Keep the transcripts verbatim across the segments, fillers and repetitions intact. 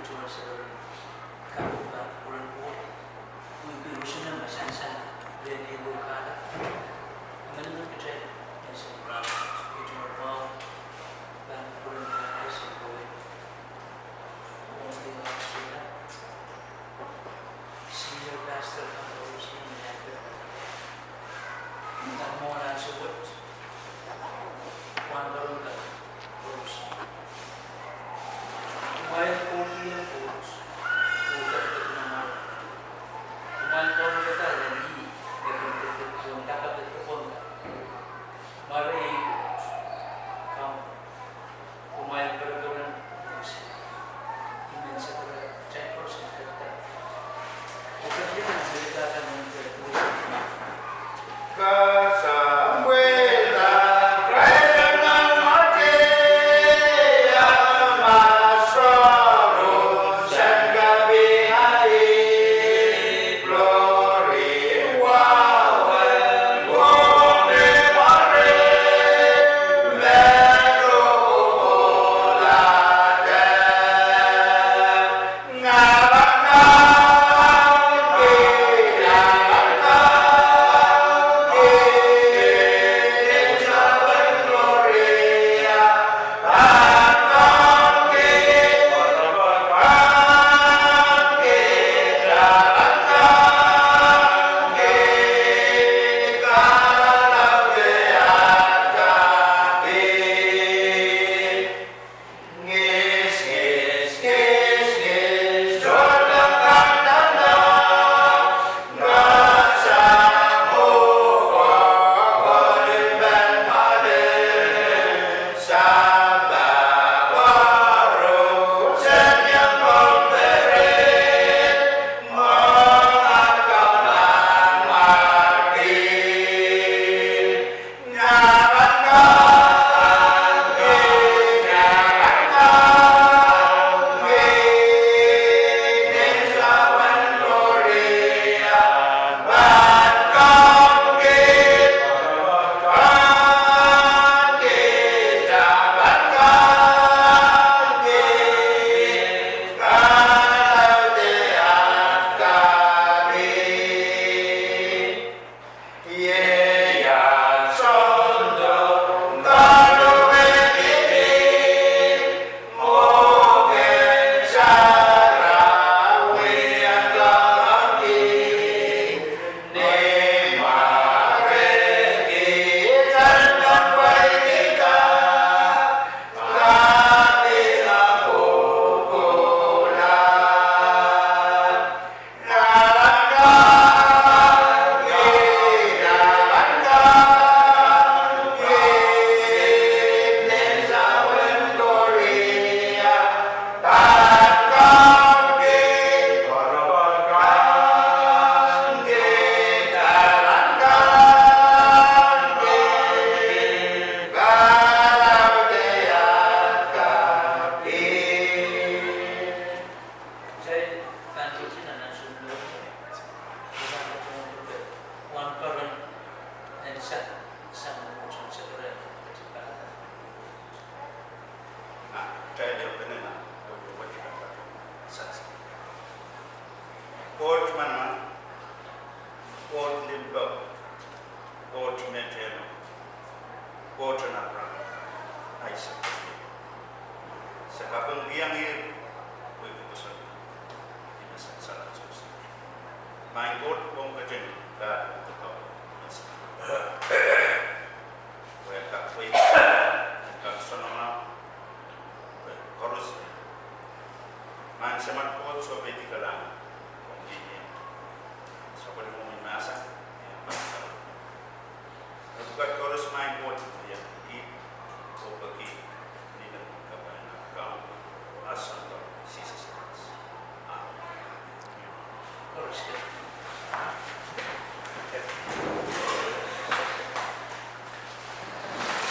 Suwed, suwed, kaping pahn kupwuren Koht. Wihwih usun me sansal rehn ehu kahrehda. Emenemen kitail menseng rahn wet, kitail mwahu pahn kupwuren Koht, sang pwe ong ehu ansou me senior pastor kan koarusie me nan pehn nan mwohn ansou wet. Wahnpoaron kan koarusie. Kumwail kohdiong Koht, oh kapikada nan amwail. Kumwail poarondo rehn ih me kin pid pohn kapikada pohn ka. Mwarei Koht, Kaun. Kumwail poarondo rehn Koht. I men sehse rehn Koht. Koht manaman, Koht limpoak, Koht me tehno, Koht en Apraam, Aisek, se kapingkihong ih pwe pwukoa sang ni mesen salas. Maing Koht, pwong ketin ka pwukoa sang. Pwe kak pwe kak sonoma pwe koaros. Maing Semen Koht, sohpeidi kalahngan, pwong ni mie. Sapwellime mahsen, ia mahsen. Pwukat koaros Maing Koht, ia ki, oh peki, ni nan kapwa en Kaun, ah Sounkomour Sises Krais. Amen. Koaros ke.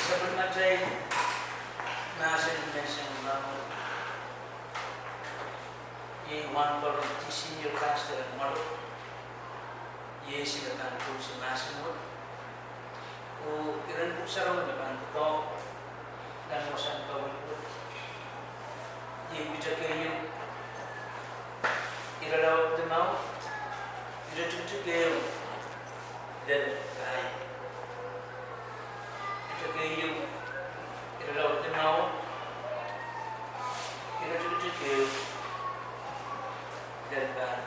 Sapwellimatail mahsen menseng mwahu. Iei wahnpoaron senior pastor en Maro. Iei se me pahn koasoia mahsen wet. Oh iren Pwuhk Sarawi me pahn pwukoa nan wasahn kaweid wet. Iei Piter Keieun, Ire tikitik ehu lel pahieu. Ire keieu, ire laud limau, ire tikitik ehu lel pahieu.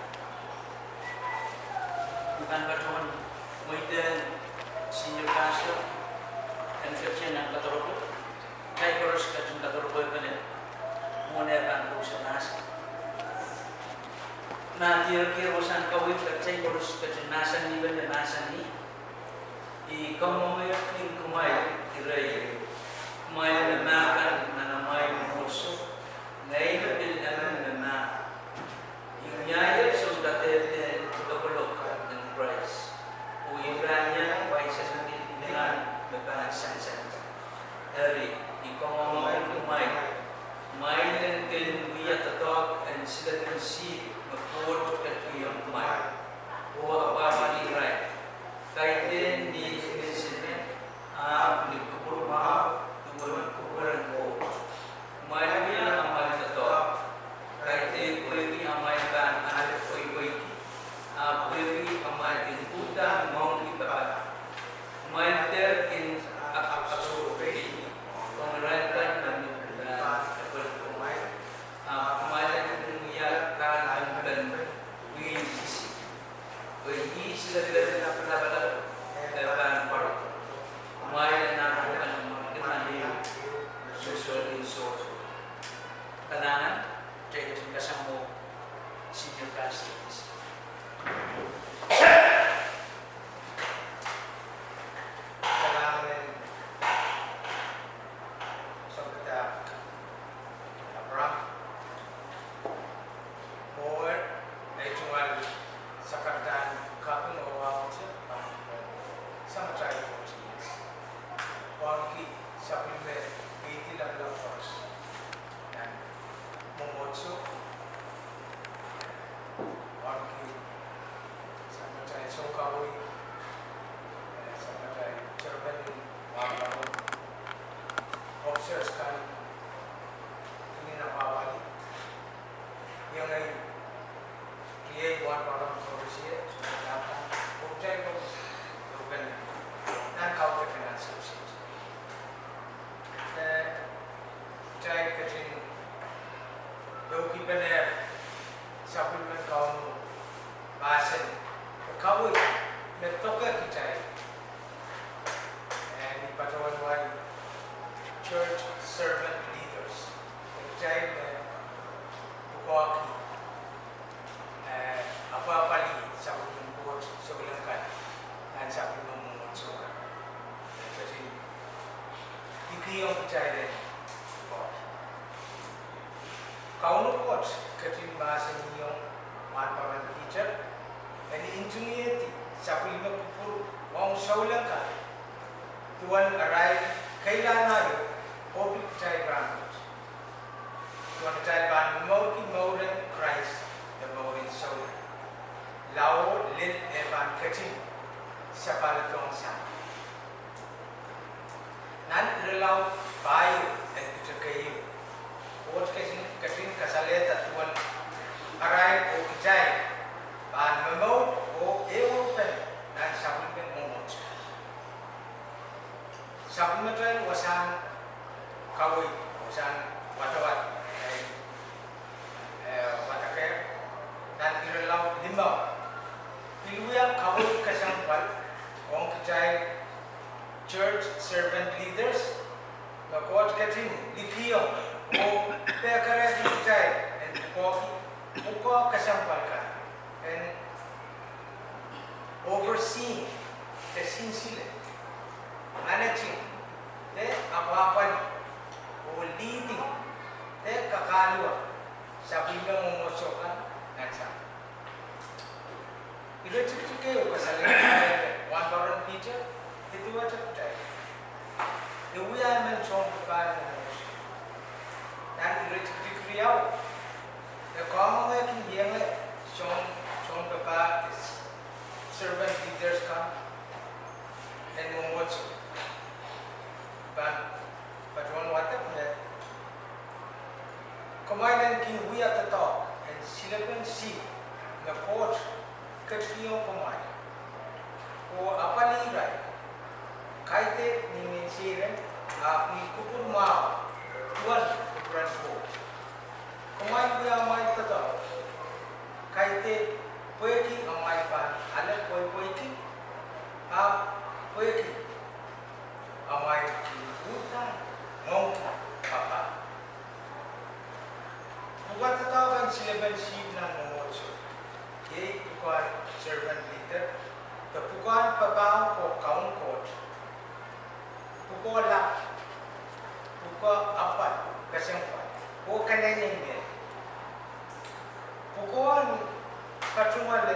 I pahn patohwan mweidehng senior pastor en ketin nan kadoropwe. Kitail koaros ketin kadoropwe pene mwohn e pahn kousoan mahsen. Ma dier kier wasahn kaweid, kitail koaros ketin mahsanih pene mahsanih: I kamwomwehki kumwail ire, kumwail me mahkpen nan amwail mwomwohdiso, ngehi me pil emen me mah. I wiahier soun kadehde lokolok en Krais, oh I pahn iang waisenki lingan me pahn sansal. Eri, I kamwomwehki kumwail, kumwail en kin wia doadoahk en silepen sihpw me Koht ketikihong kumwail, oh apwahpwalih irail, kaidehn ni sihpw, ahpw ni kupwur mwahu, duwen kupwur en Koht. Kumwail wia amwail doadoahk, kaidehn pwehki amwail pahn ale pweipweiki, ahpw pwehki amwail kin uhdahn ngoangki papah. Kumwail dehr kin akasohpeiki ong irail kan me mihmi pahn epwel kumwail, ahpw kumwail en kin wia kahnenpen wihn sises, pwe ih silepen lapalap e pahn pwarodo. Kumwail en ahpw pahn mwekid nan ehu me sohsohli sohte. Kalahngan, kitail ketin kasamwo senior pastor. Kalahngan en Samatail Abraham. Mwowe, ei tungoal sakadahn kaping oh waunte pahn Samatail Koht, waunki sapwellime, ihte lapalap koaros nan mwomwohdiso, waunki sapwellime sounkaweid, eh, sapwellime chairman en wahnpoaron, officers kan, kinin apwahpwalih. Iengei, riei wahnpoaron koaros, sounpapah, oh kitail koaros, oh pene, nan kaudok en associate. Eh, kitail ketin ehukipenehr sapwellimen Kauno mahsen, eh, kaweid me doke kitail. Eh, ni patohwan wai church servant leaders, eh, kitail me pwukoahki, eh, apwahpwalih sapwellimen Koht souleng kan nan sapwellime mwomwohdiso kan. Eh, ketin likih ong kitail en pwukoahki. Kauno Koht ketin mahsanihong wahnpoaron Peter en ntingihedi sapwellime kupwur ong souleng kan duwen arail keilahn aio, oh pil kitail rahnwet. Duwen atail pahn momourki mouren Krais de mouren souleng. Lao lel e pahn ketin sapahladohng sang. Nan irelaud pahieu en Peter keieu, Koht ketin, ketin kasalehda duwen arail oh kitail pahn momour oh ehuehu pene nan sapwellime mwomwohdiso. Sapwellimatail wasahn kaweid, wasahn wadawad, eh, eh, wadek nan irelaud limau, pil wia kaweid kesempwal ong kitail church servant leaders me Koht ketin likihong oh pehkerehdi kitail en pwukoahki, pwukoa kesempwal kan en overseeing de sinsile, managing de apwahpwalih, oh leading de kakaluwa sapwellime mwomwohdiso kan nan sampah. Ire tikitik ehu kasalehda wahnpoaron Peter, e duwehte kitail. E wia emen sounpapah en mwomwohdiso. Nan ire tikitik riau, e kamwomwehki iengei soun, sounpapah, servant leaders kan en mwomwohdiso. Pahn patohwan wadek me, kumwail en kin wia doadoahk en silepen sihpw me Koht ketikihong kumwail oh apwalih irail. Kaidehn ni menseng rehn, ahpw ni kupwur mwahu, duwen kupwuren Koht. Kumwail wia amwail doadoahk, kaidehn pwehki amwail pahn ale pweipweiki, ahpw pwehki amwail kin uhdahn ngoangki papah. Pwukoa doadoahk en silepen sihpw nan mwomwohdiso, iei pwukoahn servant leader, de pwukoahn papah ko Kaun Koht, pwukoa lap, pwukoa apwal, kesempwal, oh keneinei. Pwukoahn katungoale,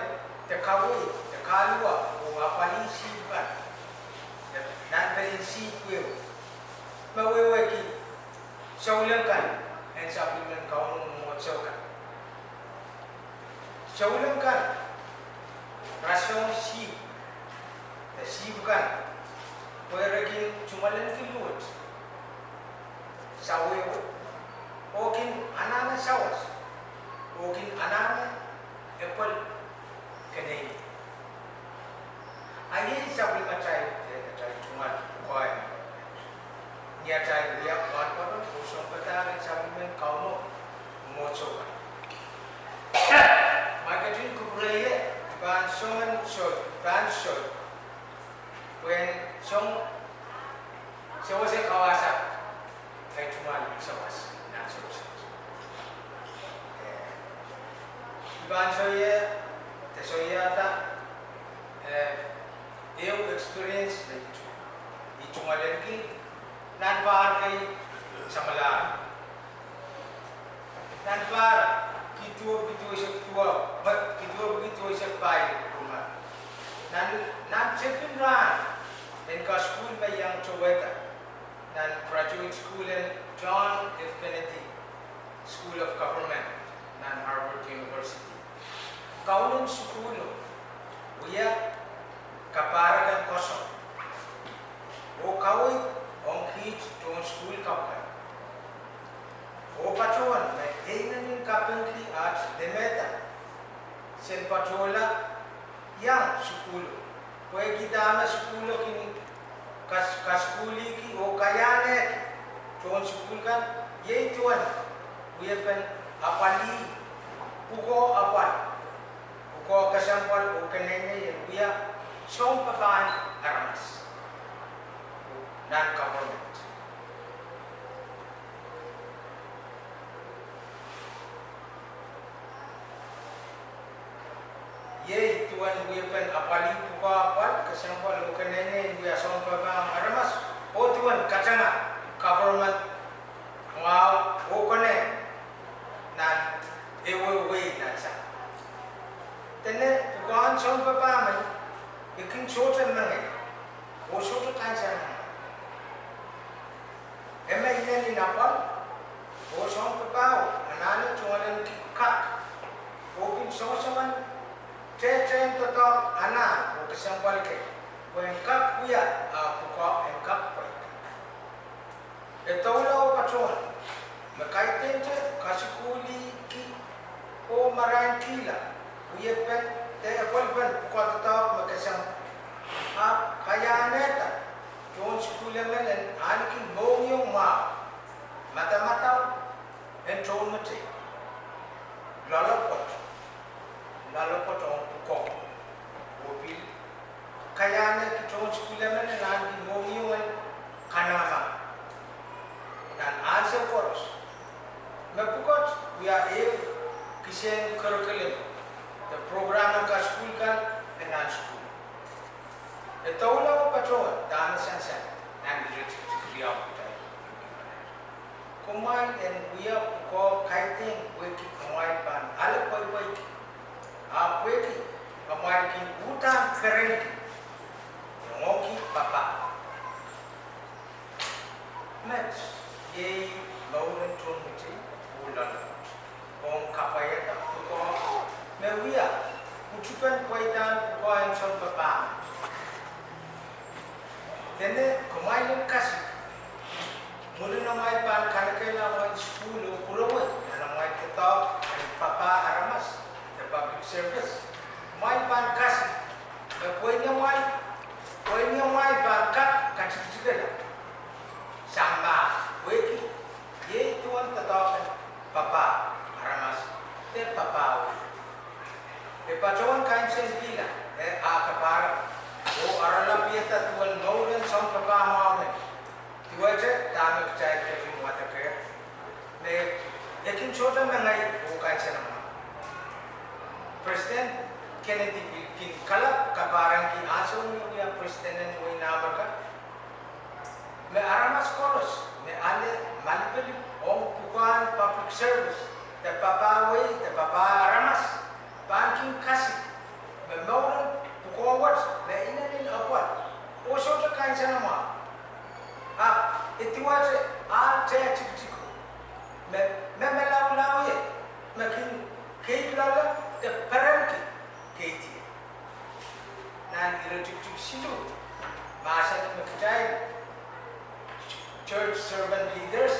de kaweid, de kahluwa oh apwalih sihpw kan nan pelin sihpw ehu, me wehwehki souleng kan en sapwellimen Kauno mwomwohdiso kan. Souleng kan rasehng sihpw, de sihpw kan pwe re kin tungoalenki luwet, sawehwe, oh kin anahne sawas, oh kin anahne epwel keneinei. A iei sapwellimatail, eh, atail tungoal pwukoa. Ni atail wia wahnpoaron oh sounpadahk en sapwellimen Kauno mwomwohdiso kan, ma I ketin kupwure ie, I pahn song en soi, pahn soi, pwehn song sewese kawasa, ahi tungoal sawas nan sewese. Eh, I pahn soie, de soiada, eh, ehu experience me I tu, I tungoalenki nan pahr kei samwalahro. Nan pahr kituo, kituo eisek duwau, me kituo, kituo eisek pahieu, nan, nan tepin rahn en kasukuhl me I iang towehda nan graduate school en John F. Kennedy School of Government nan Harvard University, kaunen sukuhlo wia kapahrek en koasoan oh kaweid ong kiht tohn sukuhl kapwukan, oh patohwan me e inenen kapingki aht limehda sen patohla iang sukuhlo, pwehki dahme sukuhlo kin kas-, kasukuhlihki oh kaiahnehki tohn sukuhl kan, iei duwen wiepen apwalih pwukoa apwal, pwukoa kesempwal oh keneinei en wia sounpapahn aramas nan government. Iei duwen wiepen apwalih pwukoa apwal, kesempwal oh keneinei en wia sounpapahn aramas, oh duwen katanga government mwahu oh konehng nan ehuehu wehi nan sang. Dene pwukoahn sounpapah men, e kin sohte mengei oh sohte kansenamwahu. E me inenen apwal, oh sounpapaho anahne tungoalenki kak, oh pil songosongen tehtehn doadoahk anahn oh kesempwal kei, pwe en kak wia, ah pwukoa en kak pweida. E doula oh patohwan me kaidehnte kasukuhlihki oh marainkihla wiepen de epwelpen pwukoa doadoahk me kesempwal, ahpw kaiahnehda tohn sukuhl emen en ahneki mohngiong mwahu, madamadau en tohnmetei, loalopwoat, loalopwoat ong pwukoa, oh pil kaiahnehki tohn sukuhl emen en ahneki mohngiong en kanengamah nan ansou koaros. Me pwukat wia ehu kisehn curriculum de program en kasukuhl kan en nan sukuhl. E doula oh patohwan dahme sansal nan iretikitik riau. Kumwail en wia pwukoa kaidehn pwehki kumwail pahn ale pweipweiki, ahpw pwehki kumwail kin uhdahn kerehngki, ngoangki papah. Met iei mouren tohnmetei oh loalopwoat ong kapwaiada pwukoa me wia utupen pweidahn pwukoa en sounpapah. Dene kumwail en kasik, mwurin amwail pahn kanekehla amwail sukuhl oh pwurewei nan amwail doadoahk en papah aramas de public service, kumwail pahn sohte mengei oh kansenamwahu. President Kennedy pil kin kalap kapahrengki ansou me wia president en wehin Amerika, me aramas koaros me ale malipilip ong pwukoahn public service, de papah wehi de papah aramas, pahn kin kasik me mouren pwukoa wet me inenen apwal, oh sohte kansenamwahu. Ahpw e duwehte ahl teh tikitiko me, me melaulauie, me kin keid loale de perenki keid ie. Nan iretikitik siluh, mahsanih me kitail church servant leaders,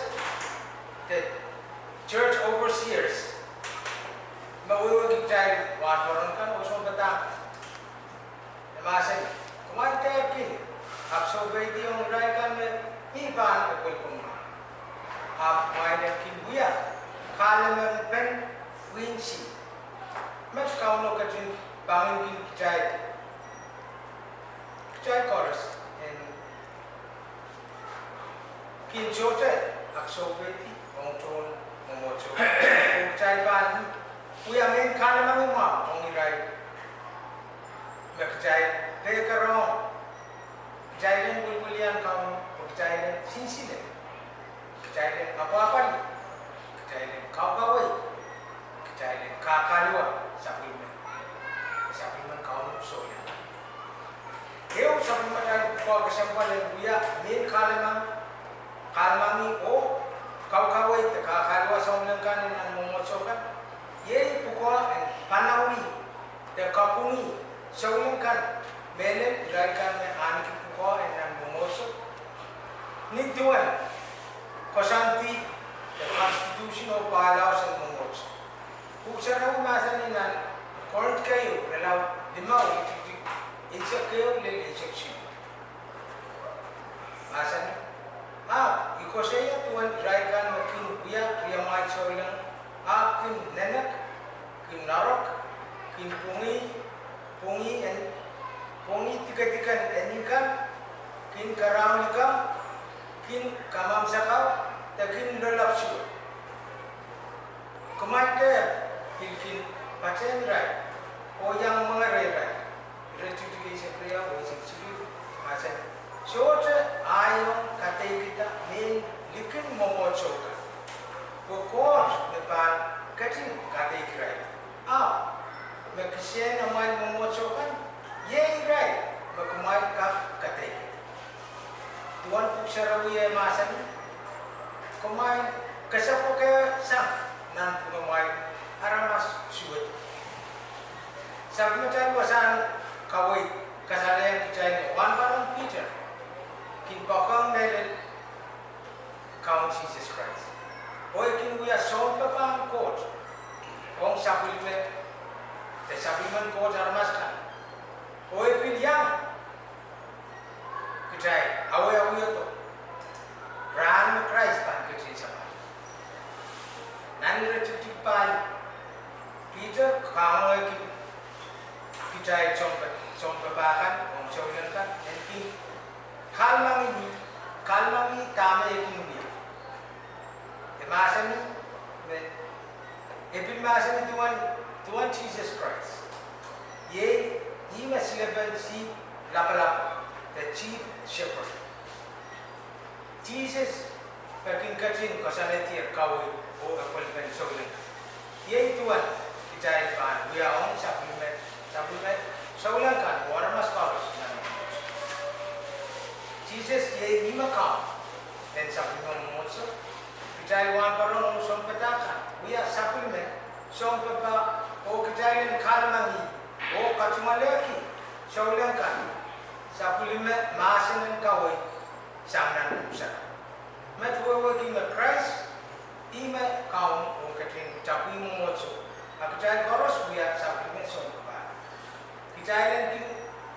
de church overseers, me wehwehki kitail wahnpoaron kan oh sounpadahk kan. E mahsanih, kumwail dehr kin, ahpw soupeidi ong irail kan me mi pahn epwelpomwail, ahpw kumwail en kin wia kahlemengpen pwihn sihpw. Met Kauno ketin pangin kin kitail, kitail koaros en kin sohte ak soupeidi ong tohn mwomwohdiso, oh kitail pahn wia mehn kahlemengimwahu ong irail me kitail pehkerohng, kitail en wiliwilian Kauno, oh kitail en sinsile, kitail en apwahpwalih, kitail en kaukawei, kitail en kahkahluwa sapwellime, sapwellimen Kauno souleng. Ehu sapwellimatail pwukoa kesempwal en wia mehn kahlemeng, kahlemengi oh kaukawei de kahkahluwa souleng kan en nan mwomwohdiso kan, iei pwukoa en panawih de kapwungih souleng kan, mehlel irail kan me ahneki pwukoa en nan mwomwohdiso, ni duwen koasoandi de constitution oh bylaws en mwomwohdiso. Pwuhk Sarawi mahsanih nan Korint keieu, irelaud limau, iretikitik eisek ehu lel eisek siluh, mahsanih, ahpw I koasoia duwen irail kan me kin wia riamwail souleng, ahpw kin nenek, kin oarok, kin pwungih, pwungih en, pwungih dikediken eni kan, kin karaun likamw, kin kamamsakau, de kin loalopw suwed. Kumwail dehr pil kin patehng irail oh iang mengere irail. Iretikitik eisek riau, eisek siluh, mahsanih, sohte ahiong kadeikada mehn likin mwomwohdiso kan, pwe Koht me pahn ketin kadeik irail. Ahpw me kisehn amwail mwomwohdiso kan, iei irail me kumwail kak kadeik. Duwen Pwuhk Sarawi e mahsanih, kumwail kesempwalkihda sang nanpwungamwail aramas suwed. Sapwellimatail wasahn kaweid kasalehiong kitail me Wahnparon Piter kin poakohng mehlel Kaun Sises Krais, oh e kin wia sounpapahn Koht ong sapwellime, de sapwellimen Koht aramas kan, oh e pil iang kitail awiawihdo rahn me Krais pahn ketin sapahl. Nan iretikitik pahieu, Piter kamwengehki kitail sounpapah kan ong souleng kan en kin kahlemengih, kahlemengih dahme e kin wia. E mahsanih me, e pil mahsanih duwen, duwen Sises Krais, iei ih me silepen sihpw lapalap, de chief shepherd. Sises me kin ketin koasoanehdier kaweid oh epwelpen souleng kan. Iei duwen kitail pahn wia ong sapwellime, sapwellime souleng kan oh aramas koaros nan mwomwohdiso. Sises iei ih me Kaun en sapwellime mwomwohdiso. Kitail wahnparon oh sounpadahk kan wia sapwellime, sounpapah, oh kitail en kahlemengih oh katungoalehki souleng kan sapwellime mahsen en kaweid sang nan Pwuhk Sarawi. Met wehwehki me Krais ih me Kaun oh ketin tapwih mwomwohdiso, a kitail koaros wia sapwellime sounpapah. Kitail en kin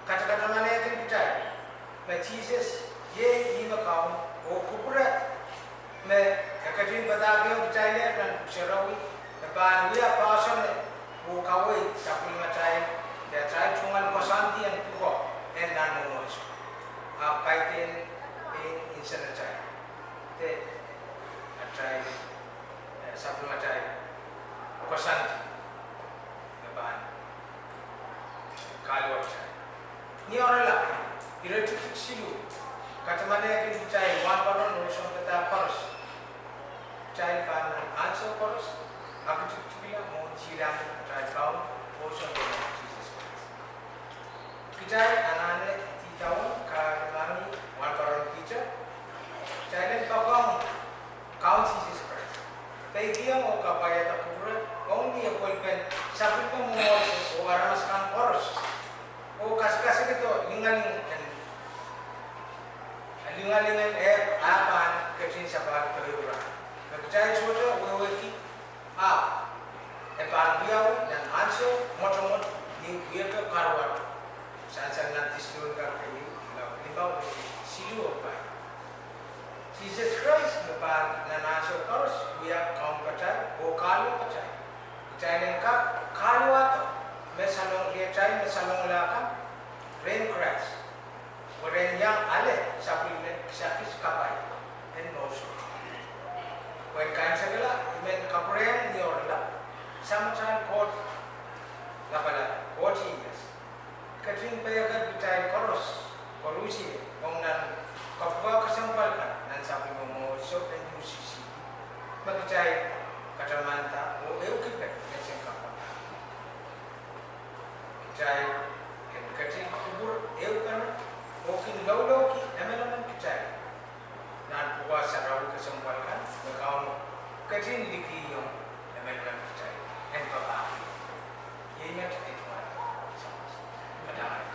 katakatamanehkin kitail me Sises iei ih me Kaun, oh kupwure me e ketin padahkihong kitail nan Pwuhk Sarawi, e pahn wia poahsoane oh kaweid sapwellimatail, de atail tungoal koasoandi en pwukoa en nan mwomwohdiso, ahpw kaidehn pein nsenatail, de atail, eh, sapwellimatail. Pahn nan ansou koaros wia kaun patail oh kahluwa patail. Kitail en kak kahluwahdo me salong, riatail me salongala kan rehn Krais. Pwe ren iang ale sapwellime kisakis kapai en mour. Pwe en kaimwisekala, I men kapwurehng ni oaralap Samatail Koht Lapalap, Koht ieias, ketin peiker kitail koaros, koarusie, ong nan kapwukoa kesempwal kan nan sapwellime mwomwohdiso en U C C, me kitail katamanda oh ehukipene menseng kapwala. Kitail en ketin kupwur ehupene oh kin loulouki emenemen kitail nan pwukoa sarawi kesempwal kan me Kauno ketin likih ong emenemen kitail en papah. Iei met ei tungoal sawas. Madaman.